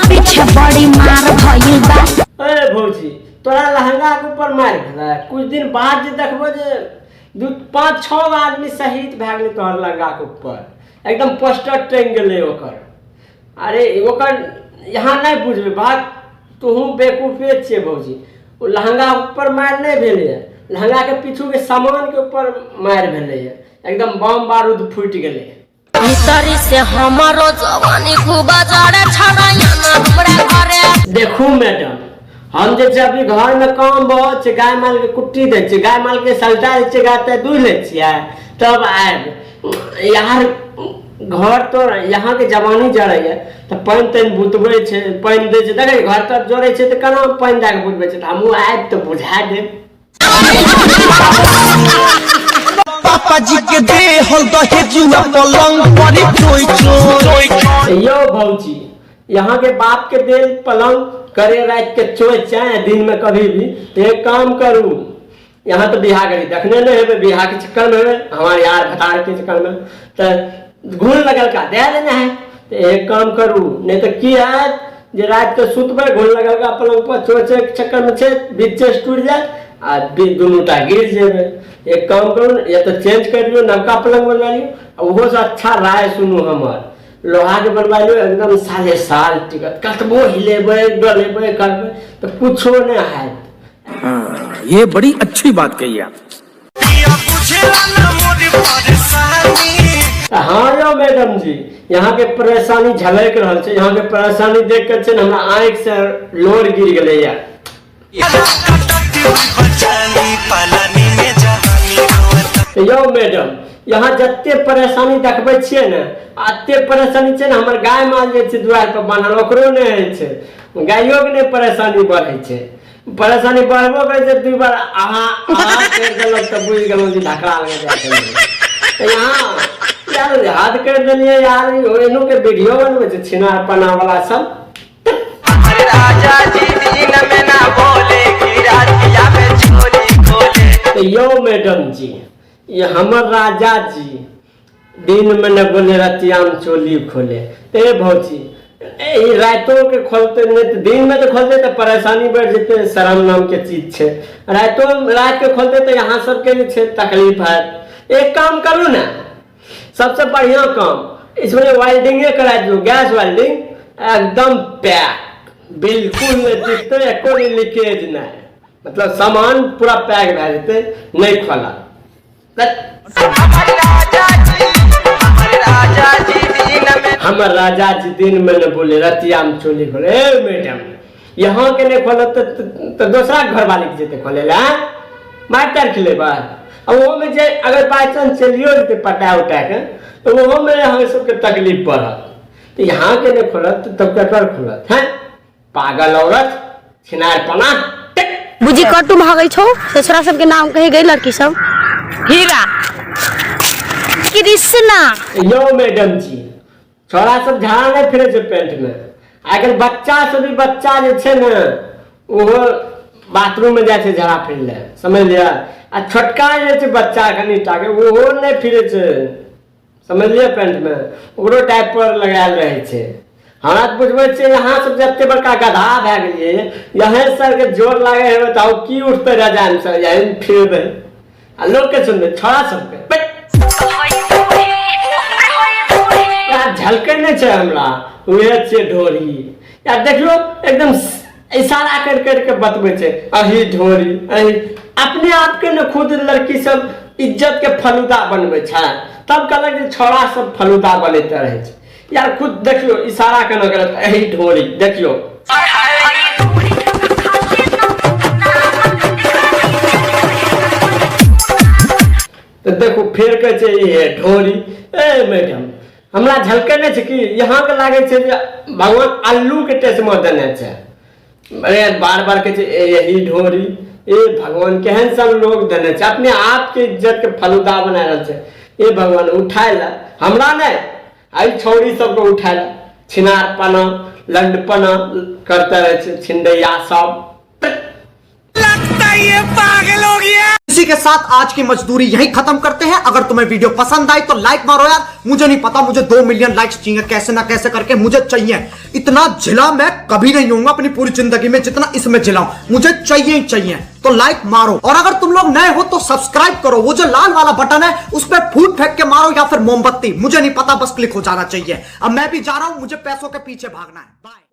पीछे बड़ी मार भइल बा। ए भौजी, तोरा लहंगा के ऊपर मारि भेलै। कुछ दिन बाद जे देखबो जे दू पाँच छओ गो आदमी शहीद भए गेलै तोहर लहंगा के ऊपर, एकदम पोस्टर टंगि गेलै ओकर। अरे ओकर यहाँ नहि बुझबै बात, तोहूँ बेवकूफे छियै भौजी। ओ लहंगा ऊपर मारि नहि भेलैए, लहंगाके पीछूके सामानके ऊपर मारि भेलैए, एकदम बम बारूद फूटि गेलै। भीतरी से हमारो जवानी खूब जड़े छड़ाया ना हमरा घरे। देखू मैडम, हम जे छै अभी घरमे काम बहुत छै, गाय मालके कुट्टी दै छियै, गाय मालके सलटा दै छियै, गाय तऽ दूध लै छियै तब आयब। यार घर तो यहाँके जवानी जड़ैए तऽ पानि तानि बुतबै छै, पानि दै छै, देखै घर तर जड़ै छै तऽ केना पानि दए कऽ बुतबै छै, तऽ हमहूँ आयब तऽ बुझा देब। पापा जी के दे हल दहेजुआ पलंग पर चोई चोई। यौ भौजी, यहाँ के बाप के देल पलंग करे रात के चोय चाहे दिन में कभी भी। एक काम करू, यहाँ तो बियाह करी देखने नहीं हेबे, बियाह के चक्कर में हेबे हमारे यार भतार के चक्कर में तो घून लगल का दे देना है। तो एक काम करू, नहीं तो की है जे रात के सुतबै घून लगल का पलंग पर चोय चाय के चक्कर में छै, बीच से टूट जाए आ दुनू टा गिर जेबै। एक काम करू, या तो चेंज कर लियौ, नवका पलंग बनवा लियौ, आ ओहो से अच्छा राय सुनू हमर, लोहा के बनवा लियौ, एकदम साले साल टिकत, कतबो हिलेबै डोलेबै करबै तऽ कुछो नहि हैत। हाँ, ये बड़ी अच्छी बात कही आप। हाँ यौ मैडम जी, यहाँ के परेशानी झलक रहल छै, यहाँ के परेशानी देख के छै ने हमरा आँखि से लोर गिर गेलै या। यौ मैडम, यहाँ जते परेशानी देखबै छियै ने अते परेशानी छै ने हमर गाय माल जे छै दुआरि पर बान्हल ओकरो नहि होइ छै, गायोके नहि परेशानी बढ़ै छै। परेशानी बढ़बो करै छै, दू बार अहाँ अहाँ करि देलक तऽ बुझि गेलहुँ जे धकड़ा लगे जाइ छै। यहाँ यार हद करि देलियै यार, एनो के वीडियो बनबै छै छिनार पना वाला सब। राजा जी दिन में ना बोले कि रातिया में चोली खोले। तऽ यौ मैडम जी, ये हमर राजा जी दिन में न बोले रतिया में चोली खोले। ते भौजी, ए रातो के खोलते नहीं तो दिन में तो खोलते तो परेशानी बढ़ जेते, शर्म नाम के चीज छे। रातो रात के खोलते तो यहाँ सबके जे छे तकलीफ है। एक काम करू ना, सबसे बढ़िया काम इसमें वेल्डिंगे करा दियो, गैस वेल्डिंग एकदम पैक, बिल्कुल नहीं दिखते, एको नहीं लीकेज नहीं, मतलब सामान पूरा पैक भए जेतै, नहीं खोला। हमर राजा जी दिन में न बोले रतिया में चोली खोले। ए मैडम, यहाँ के नहीं खोलत तो दोसरा घर वाले के जेते खोले ला मार तार खिलेबा। आ ओहो में जे अगर बाई चांस चलियो जेते पटा उटा के तो ओहो में हम सबके तकलीफ पड़त। तो यहाँ के नहीं खोलत तब केकर खोलत हैं पागल औरत छिनारपना। बुझी कटु भागै छौ से छोरा सबके नाम कही गई लड़की सब। हीरा कृष्णा। यो मैडम जी, छोरा सब झाड़ा नहीं फिरे छै पेंट में। आइ काल्हि बच्चा सब भी बच्चा जे छै ने ओहो बाथरूम में जाइ छै झाड़ा फिर ले, समझ लिअ। आ छोटका जे छै बच्चा कनि टा के ओहो नहि फिरे छै, समझलियै, पेंट में ओकरो डायपर लगायल रहै छै। हमरा तऽ बुझबै छियै अहाँ सब जते बड़का गधा भए गेलियै, यहें सरके जोर लागे हेबै तऽ आब की उठतै रजाइमे से यहीं फिरबै आ लोकके सुनबै छोड़ा सबके। यार झलकै नहि छै हमरा, उहे छियै ढोरी। यार देखियौ एकदम इशारा कर कर के बतबै छै अही ढोरी अही, अपने आप के ने खुद लड़की सब इज्जत के फलूदा बनबै छै, तब कहलक जे छौड़ा सब फलूदा बनैते रहै छै। यार खुद देखियौ इशारा केना करत अही ढोरी, देखियौ। तऽ देखू फेर कहै छै इहे ढोरी। ए मैडम, हमरा झलकै नहि छै कि यहाँके लागै छै जे भगवान अल्लूके टेस्टमे देने छै। अरे बार बार कहै छै ए यही ढोरी। ए भगवान, केहन सन लोग देने छै, अपने आपके इज्जत के फलूदा बना रहल छै। ए भगवान, उठाय ला हमरा नहि, एहि छौड़ी सबके उठाय ला। छिनारपना लंडपना करते रहै छै छिंदैया सब। लगता ये पागल हो गया। इसी के साथ आज की मजदूरी यही खत्म करते हैं। अगर तुम्हें वीडियो पसंद आई तो लाइक मारो यार, मुझे नहीं पता, मुझे 2 मिलियन लाइक्स चाहिए, कैसे ना कैसे करके मुझे चाहिए। इतना झिला मैं कभी नहीं होऊंगा अपनी पूरी जिंदगी में जितना इसमें झिलाऊं, मुझे चाहिए ही चाहिए, तो लाइक मारो। और अगर तुम लोग नए हो तो सब्सक्राइब करो, वो जो लाल वाला बटन है उस पर फूट फेंक के मारो या फिर मोमबत्ती, मुझे नहीं पता, बस क्लिक हो जाना चाहिए। अब मैं भी जा रहा हूं, मुझे पैसों के पीछे भागना है। बाय।